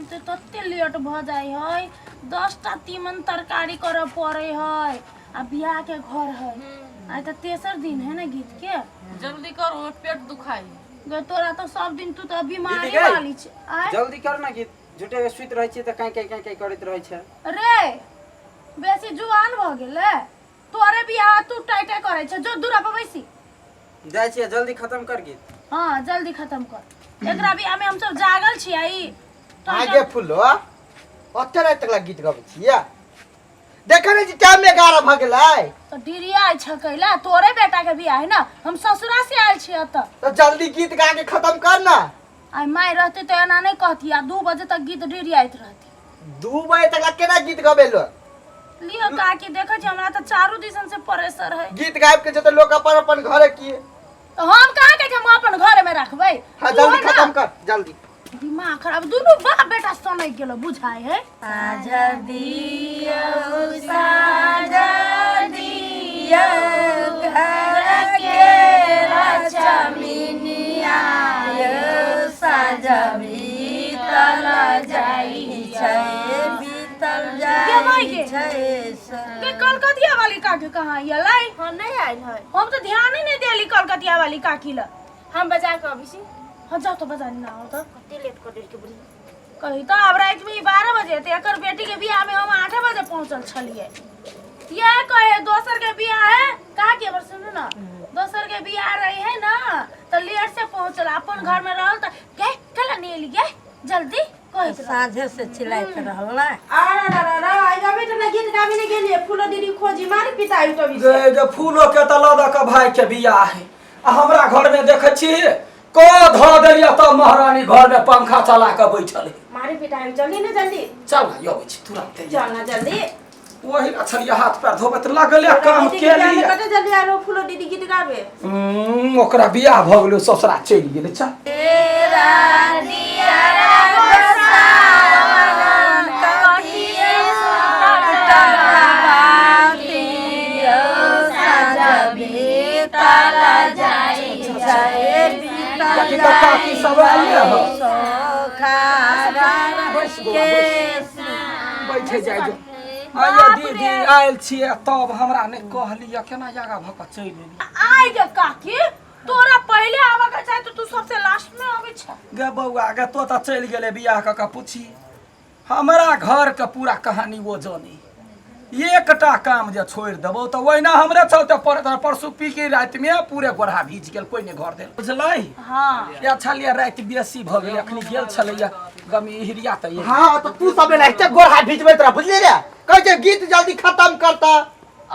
बनिते तते लेट भऽ जाइ है, 10टा तीमन तरकारी करऽ पड़े है आ बियाह के घर है। आइ तऽ तेसर दिन है ने गीत के। जल्दी करो, पेट दुखाई। गे तोरा तऽ सब दिन तू तऽ बीमारी दीदी गै। वाली छै। आइ जल्दी कर ना गीत, झूठे के सुति रहै छियै तऽ काँय काँय काँय काँय करैत रहै छै। रे बेसी जुआन भऽ गेलै, तोरे बियाह तू टाइ टाइ करै छै, जो दूरा पर बैसी। जाइ छियै, जल्दी खत्म कर गीत। हाँ जल्दी खत्म कर, एकरा बियाह में हम सब जागल छियै। ई आगे फूलो ओते राति तक ला गीत गबै छियै, देखै नहि छी टाइम 11 भऽ गेलै। तऽ डिरिया छै कैला, तोरे बेटा के बियाह है ना, हम ससुरा से आयल छियै एतऽ। तऽ जल्दी गीत गा के खत्म कर ना। आइ माय रहते तऽ एना नहि कहती आ 2 बजे तक गीत डिरियाइत रहती। 2 बजे तक ला केना गीत गबेलो? लियो काकी, देखै छी हमरा तऽ चारू दिसन से प्रेशर है। गीत गाबि के जेतै लोक अपन अपन घरे की। तऽ हम कहाँ कहै छी हम अपन घरे में रखबै। हाँ तू जल्दी है ना, खत्म कर जल्दी। दिमाग खराब दुनू बाप बेटा सनक गेलो बुझाय है। के भाई के के कलकतिया वाली काकी कहाँ अयलै? हाँ नहीं आयल है। हम तो ध्यान ही नहीं देली कलकतिया वाली काकी ल। हम बजा के अबै छी। हाँ जाओ तो बजा ना आओ तो। कते लेट कर देलकै बुढ़ी। कही तो अब रात में 12 बजे ते एकर बेटी के बियाह में हम 8 बजे पहुंचल छलिए। ये कहे दोसर के बियाह है कहा के सुनू ना, दोसर के बियाह रही है ना तो लेट से पहुंचल, अपन घर में रहल तो गे कला नहीं एली गे जल्दी कहैत रहल। साँझे से चिल्लाइत रहल ने। अरे रे रे रे, आइ अभी तऽ गीत गाबी नहि गेलियै, फूलो दीदी खोजी मारी पिताई तभी से। गे गे फूलो के तऽ लऽ दऽ कऽ भाई के बियाह है आ हमरा घर में देखै छी क धऽ देलियै तब महारानी घर में पंखा चला कऽ बैठल है। मारी पिताई जल्दी ने जल्दी। चल ना अबै छी तुरंत। चल ना जल्दी। वही ना छलियै हाथ पैर धोबैत लगले काम बेटी के के बियाह में लिए। कते जल्दी आरो फूलो दीदी गीत गाबे। ओकरा बियाह भऽ गेलै, ससुरा चलि गेलै। चल काकी तऽ काकी सब आइए हो, बैस बौआ, बैस। बैठे जाइ जो। आइए दीदी, आयल छियै तब हमरा नहि कहलियै, केना आगाँ भऽ कऽ चलि एलियै? आइ गे काकी, तोरा पहिले आबऽ के चाही, तऽ तू सबसे लास्ट में अबै छ। गे बौआ गे, तो तऽ चलि गेलै बियाह कऽ कऽ, पूछी हमरा घरके पूरा कहानी ओ जानी। एकटा काम जे छोड़ि देबौ तऽ ओहिना हमरे चलते पड़त। परसू पी के रातिमे पूरे गोढ़ा भीज गेल, कोइ नहि घर देल, बुझलै? हाँ या छलियै राति बेसी भऽ गेलै, अखनी गेल छलैया गमी हिरिया तऽ एलै। हाँ तऽ तू सब एनाहिते गोरहा भिजबैत रह, बुझली रे? कहै छै गीत जल्दी खत्म करता।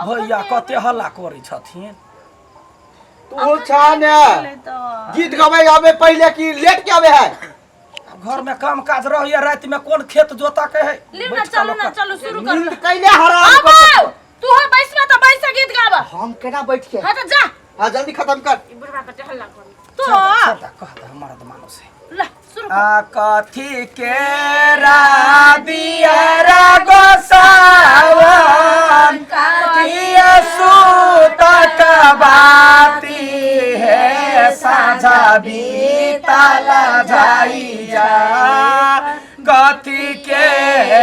भैया कते हल्ला करै छथिन। तू छा ने तऽ गीत गबै आबे पहिले कि लेट के आबे है? घर में काम काज रहैया, राति में कोन खेत जोता के है? ले ना बैठ कऽ चलू लोक ना, चलू शुरू कर। नींद कैले हराम अब कर। तू हो बैसबा तऽ बैस के गीत गाबा। हम केना बैठ के? हाँ तऽ जा। हाँ जल्दी खत्म कर। ई बुढ़वा कते हल्ला करे। तो छोड़ दे, कह दे मर्द मानुस है। ला शुरू कर। आ कथी के रादिया रा गोसावन कथिया सूतक बाती है साझा बीतल जाइया, कथी के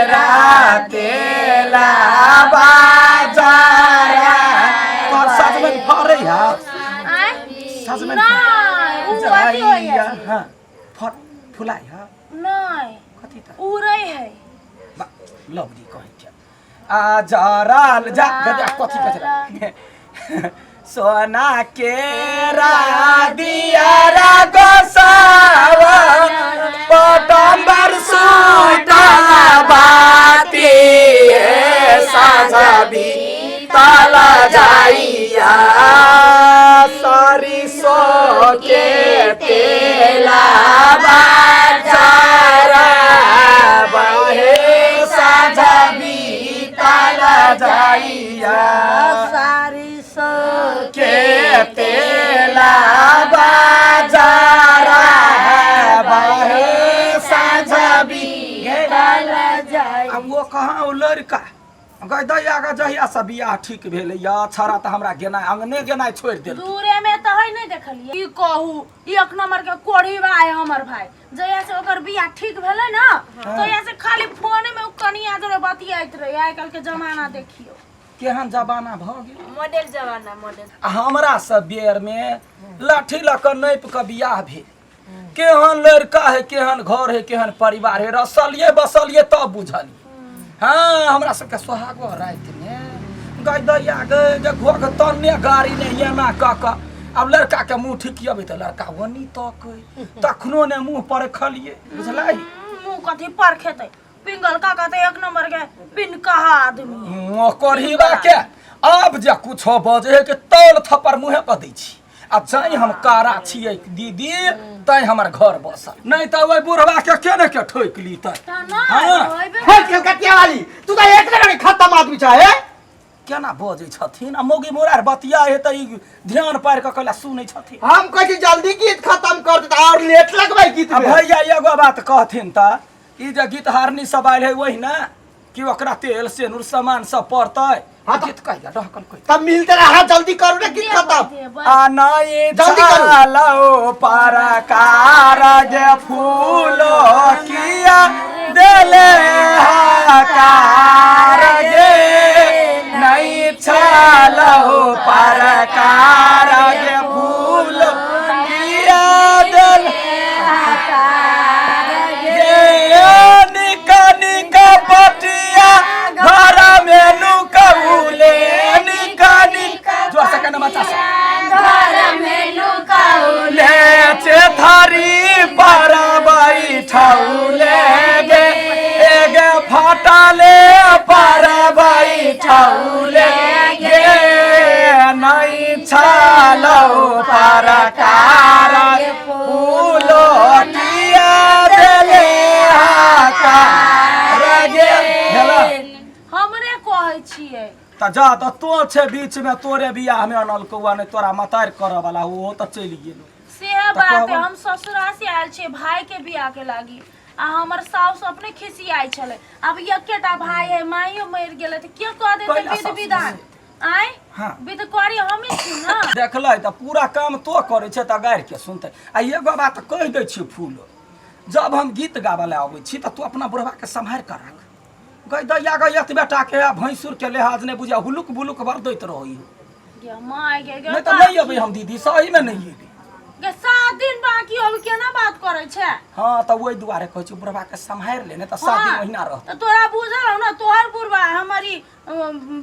रातेला बाजारा तोर सजमनि फरै है? आँय? सजमनि नहि, उ अथी होइया। जाइया, हाँ फर फुलाइ है। नहि, कथी तऽ उड़ै है। लवली कहै छै आ जराल जा गदा कथी कहै छै, सोना के रादिया रा गोसावा पटम्बर सुतल बाती हे साझा बीतल जाइया, सरिसो के तेला बाजारा बहे साझा बीतल जाइया, सारी के तेला बाजारा बहे साझा बीतल। जाय अब वो कहाँ, वो लड़का गै दैया गे जहिया से बियाह ठीक भेलै या छड़ा तऽ हमरा गेनाइ अंगने गेनाइ छोड़ि देल। दूरे में तऽ है नहीं देखलिए। की कहू, एक नंबर के कोढ़ी बा है हमर भाई। जहिया से ओकर बियाह ठीक भेलै ना, तहिया से खाली फोन में उ कनिया जोरे बतियाइत रहे। आइ काल्हि के जमाना देखियो केहन जमाना भऽ गेल, मॉडल जमाना मॉडल। आ हमरा सब बेर में लाठी लऽ कऽ नापि कऽ बियाह भेल। केहन लड़का है, केहन घर है, केहन परिवार है, रसलिए बसलिए तब बुझलिए। हाँ, हमरा सबके सोहागो राति में गै दैया गै जे घोघ तन्ने गाड़ी नहि एना कऽ कऽ आब लड़का के मुँह ठिकियबै तऽ लड़का ओनी तकै, तखनो ने मुँह पर खलिए, बुझलै? मुँह कथी पर खेतै? पिंगल काका तऽ एक नंबर के पिनकहा आदमी। कोढ़ीबा के आब जे कुछो बजे है के तौल थप्पड़ मुँहे पर दै छी। आ जाहि हम कारा छियै दीदी, तैं हमर घर बसल, नहीं तऽ ओहि बुढ़वा के के ने के ठोकि ली तऽ। तऽ नहि हाँ। होइबे। हे कलकतिया वाली, तू तऽ एक नंबर के खत्म आदमी छै। हे केना बजै छथिन आ मौगी मोरार बतिया हे तऽ ई ध्यान पारि कऽ कहला सुनै छथिन। हम कहै छी जल्दी गीत खत्म कर दे, और लेट लगबै गीत आ में। भैया एगो बात कहथिन तऽ ई जे गीत हारनी सब आयल है वही ने कि ओकरा तेल सेनुर सामान सब पड़तै? हाँ तऽ- गीत कहिया डहकन कहिया तब मिलते रहा, जल्दी करू ना गीत खत्म। देबै। आ नहीं जल्दी करू। चलो परकार जे फूलो किया देले हकार गे, नहीं चलो परकार जे फूल किया देले गे, निका निका पटिया घर में नुकौले, निका निका जोर से कहना बच्चा सब। ले चेथारी पर बैठौले गे, एगे फटले पर बैठौले गे, नहीं छलो परकार फूलो किया देले हाकार गे। भेला? हमरे कहै छियै। तऽ जा तऽ तो छै बीच में, तोरे बियाह में अनल कौआ नहि तोरा मतारि करऽ वाला, ओहो तऽ चलि गेलो। से तऽ बात है, कहबनि। हम ससुरा से आयल छियै भाई के बियाह के लागी, आ हमर साउस अपने खिसियाइ छलै। आब एकेटा भाई है, माइयो मरि गेलै तऽ के कऽ देतै कैला विध सासु विधान? आँय? हाँ। विध करी हमे छी ना। देखलै तऽ पूरा काम तो करै छै तऽ गारि के सुनतै। आ एगो बात कहि दै छियै फूल, जब हम गीत गाबऽ लए अबै छी तऽ तू अपना बुढ़वा के सम्हारि कऽ राख। गै दैया गै, एतबे टा के आ भैंसुर के लिहाज नहि बुझा, हुलुक बुलुक बरदैत रहै। गे माय गे, गे नहि तऽ नहि अबै हम दीदी, सही में नहि एबै। गे 7 दिन बाकी हो, केना बात करै छै? हाँ तऽ ओहि दुआरे कहै छी बुढ़वा के सम्हारि ले, नहि तऽ 7 दिन हाँ, ओहिना रहतै। तऽ तोरा बुझल हौ ना, तोहर बुढ़वा हमर ई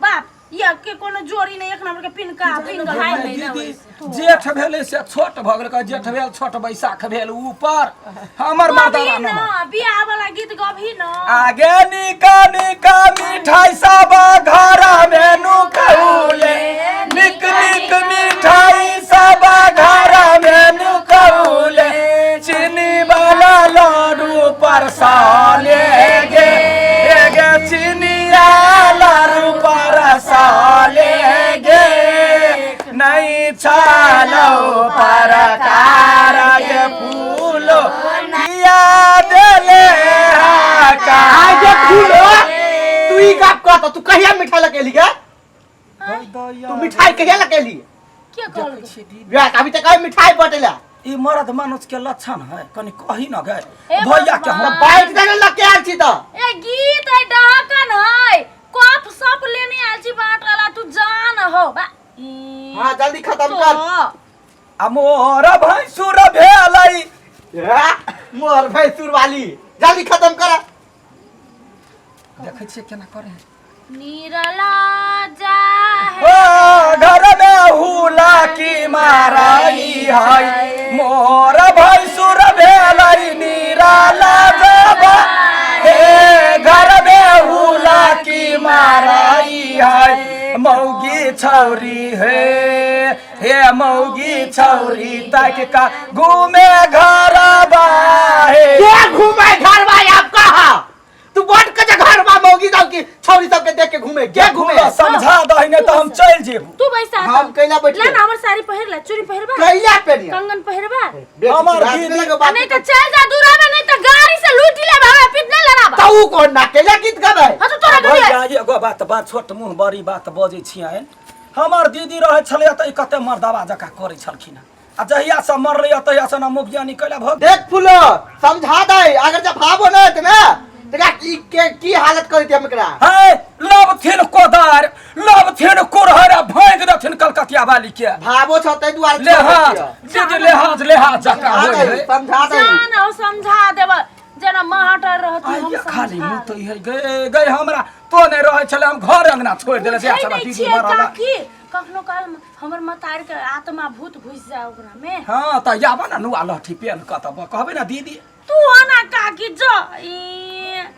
बाप ये के कोनो जोड़ी नहीं, एक नंबर के पिनका पिनका। भाई दीदी, जेठ भेलै से छोट भऽ गेल, कहै जेठ भेल छोट बैसाख भेल ऊपर हमर मर्दाना गबही नमर। ना, बियाह वाला गीत गबही ना। आगे निका निका मिठाई सब घर में नुकौले, निक निक मिठाई सब घर में नुकौले, चीनी वाला लाडू पर साले गे, गे चीनिया लाडू पर साले गे, नहीं छालो परकार के फूलो किया देले हाकार। आइ जे फूलो, तू ई गप कह, तू कहिया मिठाई लकेली गे? तू मिठाई कहिया लकेली? के कहलकै? बियाह अभी तक आइ मिठाई बटेला। ई मर्द मनुष्य के लक्षण है, कनि कही न गए हे भैया के। भगवान। हम बाइक देने लके आयल छी तऽ। ए गीत है, डहकन है, कप सप लेने आयल छी बाट वाला, तू जान हो बा। ई हाँ जल्दी खत्म कर। तो आ मोर भैंसुर भेलै। ए, मोर भैंसुर वाली जल्दी खत्म कर। देखै छियै केना करे है। निरला जा ओ घर में हुला की माराई है, मोर भैंसुर भेलै निराला जबा, हे घर में हुला की माराई है, मौगी छौरी हे, हे मौगी छौरी तक का घूमे घर बाहे। के घूमे घर बा आपका? हा तू बट के जे घर बा मौगी सब की छौरी सब के देख के घूमे के घूमे? समझा दही नहीं तो हम चल जेबू। तू बैसा। हम कैला बैठ ले ना हमर साड़ी पहिर ले, चूड़ी पहिरबा? कैला पेनिया? कंगन पहिरबा? हमर दीदी- आ नहीं तो चल जा दूरा में, नहीं तो गाड़ी से लूट ले बाबा, पितने लड़ाबा। त उ कोन ना केला गीत गाबै हां तो तोरा भैया के एगो बात बात छोट मुँह बड़ी बात बजै छियनि। हमर दीदी रहै छलै तऽ ई कते मर्दाबा जकाँ करै छलखिन हँ। आ जहिया से मरलै तहिया से ना मुखिया निकल भऽ देख फूलो समझा दे अगर जब भावो न त ना तकरा की के की हालत कर दिया एकरा। है लबथिन कोदार लबथिन कुरहर आ भाँगि देथिन कलकतिया वाली के। भावो छ तै दुआरे लेहाज दीदी लेहाज लेहाज जकाँ समझा होइ दे है। समझा दे। जान हो समझा देब जेना माटर रहती हम आइया खाली समझा मुँह तऽ इहे गे गे हमरा तो नहि रहै छलै हम घर अंगना छोड़ि देले बुझै से नहि दीदी छियै मरल। काकी कखनो काल हमर मतार के आत्मा भूत घुसि जाय ओकरा में। हाँ तऽ आबऽ ने नुआ लहठी पेन कऽ तऽ कहबै ने दीदी। तू आना काकी जो ई।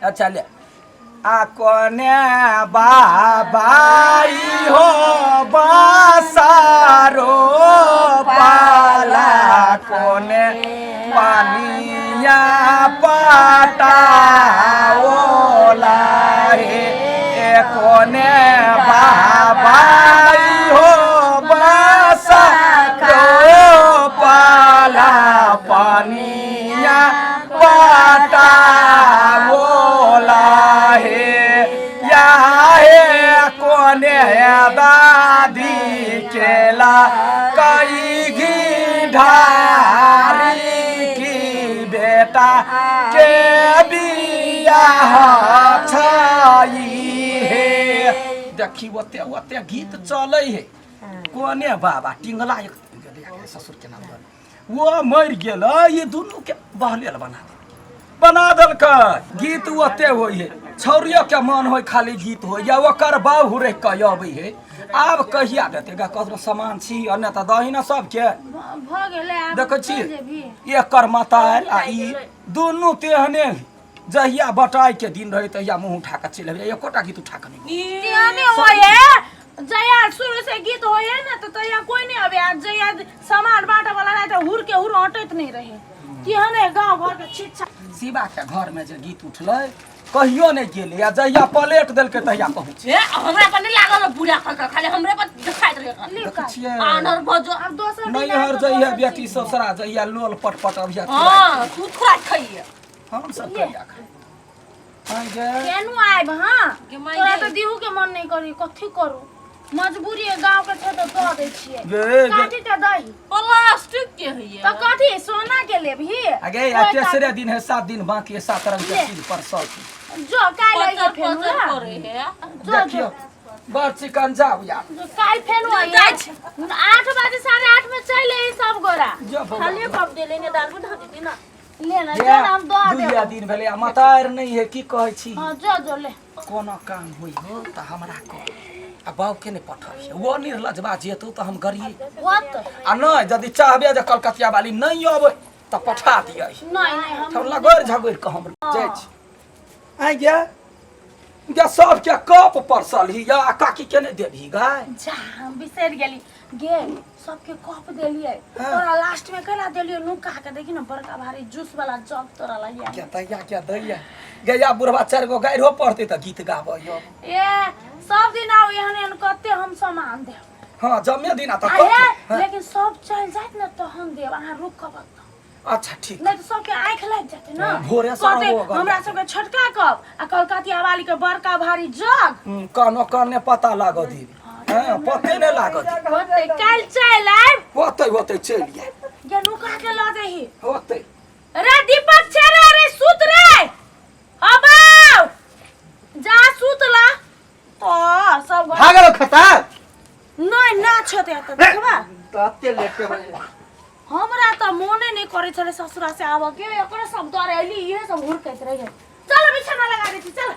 अच्छा ले आ कोने बाबाई हो बासारो पाला कोने पानिया पटाओला हे ए कोने बाबाई हो बासारो पाला पानिया पटाओला हे या हे कोने दादी केला कई घी ढारी की बेटा के बियाह छाई हे। देखी ओते ओते गीत चलै हे कोने बाबा टिंगला एक गेलै ससुर के नाम लऽ वो मरि गेलै ये दुनू के बहलेल बना देलकै बना देलकै। गीत ओते होइ है छौड़ियो के मन होइ खाली गीत होइ या ओकर बाप हुरकि कऽ अबै है। आब कहिया देतै गा ककरो सामान छी अन्य तऽ दही ने सबके भऽ गेलै आब देखै छी चलि जेबही। एकर मतार आ ई दुनू तेहने जहिया बटाइ के दिन रहै तहिया मुँह उठा कऽ चलि अबै एकोटा गीत उठा कऽ नहि तेहने होइ है जहिया शुरू से गीत होइ है ने तऽ तहिया कोई नहीं अबे आ जहिया सामान बांटे वाला रहे तऽ हुर के हुर अटैत नहीं रहे तेहने गांव घर के छिच्छा। शिवा के घर में जे गीत उठलै कहियो नहि गेलै आ जहिया पलेट देलकै तहिया पहुँच। ए हमरा पर नहीं लागल बुढ़ा खा खाली हमरे पर देखाइत रहे। देखै छियै आनर भजो आब दोसर दिन नैहर आबि तऽ जइहे दोसर बेटी चीज। ससुरा जहिया लोल पटपट अभिया हां तू थोड़ा खाइए हम सब कहिया खाइ केनू आयब हाँ गे माय तोरा गे। तऽ दिहू के मन नहीं करी कथी करू मजबूरी है गांव के छै तऽ दऽ दै छियै। गे गे काटी के दही प्लास्टिक के हइए तऽ कथी सोना के लेबही अगे कोई तेसरे दिन है 7 दिन बाकी है 7 रंग के चीज पर सब जो काल्हि अइहे पचर फेनु पचर ला। करे है। जो जो देखियो बड़ चिकन जाउ यार। जो काल्हि फेनु अइहे 8 बजे 8:30 में चलि अइहे सब गोरा। जो बौआ, खाली जो। कप दे लेने दाल बना देती ना ले ना ये जो ना हम दऽ दुइया देब। दिन भेलै आ मतार नहि है की कहै छी। हाँ जो जो ले। कोनो काम होइ हो तऽ हमरा कह आ बाउ के नहि पठबिहे ओ निर्लजबा जेतौ तऽ हम गरीब होत आ नहि यदि चाहबे जे कलकतिया वाली नहि अबै तऽ पठा दियै। नहीं नहीं हम हम लगड़ झगड़ि कऽ हम जाइ छी। आइ गे गे सबके कप परसल ही या काकी के नहि देबही गाय। जा हम बिसरि गेली गे सबके कप देलियै तोरा लास्ट में केना देलियै नुका के देखी ना बड़का भारी जूस वाला जग तोरा लगिया। क्या दैया क्या दैया गैया बुढ़वा 4 गो गाइरो पड़तै तऽ गीत गाबै यौ। ए सब दिन आउ एहन एहन कते हम सामान देब। हाँ जमे दिन आ तऽ आ हे, कते लेकिन सब चलि जायत ने तहन देब अहाँ रुकब तऽ। अच्छा ठीक। नहीं तो सबके आँखि लागि जेतै ने। भोरे से कहतै, आबो अगर। हमरा सबके छोटका कप आ कलकतिया वाली के बड़का भारी जग। कानो कान पता लागऽ दी। हाँ पते नहि लागऽ दी। होतै काल्हि चलि आयब। होतै होतै चलि आयब। गे नुका के लऽ जाही। होतै। रे दीपक छे रे रे सुत रे अब आउ जा सुत ला ओ सब घर भागल खता नहीं ना छते त देखबा तते लेट के बजे। हमरा त मोने नहीं करे छले ससुरा से आबऽ के एकरे सब डरे अइली इहे सब हुरकैत रहे। चल बिछाना लगा दै छी चल।